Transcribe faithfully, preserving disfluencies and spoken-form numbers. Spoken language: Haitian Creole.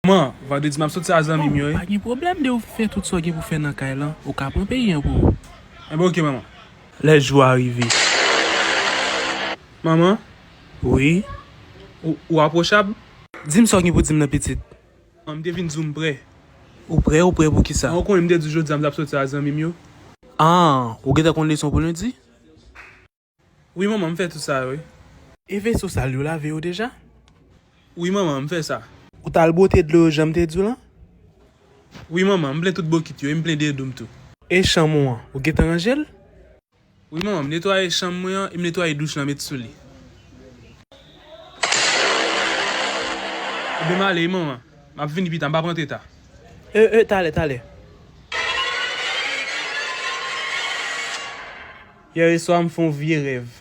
Man, vandredi m ap soti a zanmi m yo, wi. Pa gen pwoblèm, de ou fè tout sa w gen pou fè nan kay lan, ou ka pran peyi an pou ou. Enben, oke, manman. Lè jou a rive. Manman? Wi? Ou, ou apwochab? Di m sa w gen pou di m nan, pitit. M te vin di w m prè. Ou prè, ou prè pou kisa? Ou konnen m te di w jodi a m t ap soti a zanmi m yo. Ah, ou gentan konn leson pou lendi? Wi, manman, m fè tout sa yo, wi. E veso sal yo lave yo deja? Wi, manman, m fè sa. Ou t al bwote dlo yo jan m te di w lan? Wi, manman, m plen tout bokit yo, e m plen de dou m tou. E chanm ou an, ou gentan ranje l? Wi, manman, m netwaye chanm mwen an, e m netwaye douch lan, met sou li. Ebyen, m ale, wi, manman. M ap vini pita, m p ap rantre ta. E, e, talè, talè. Yè swa, m fè yon vye rèv.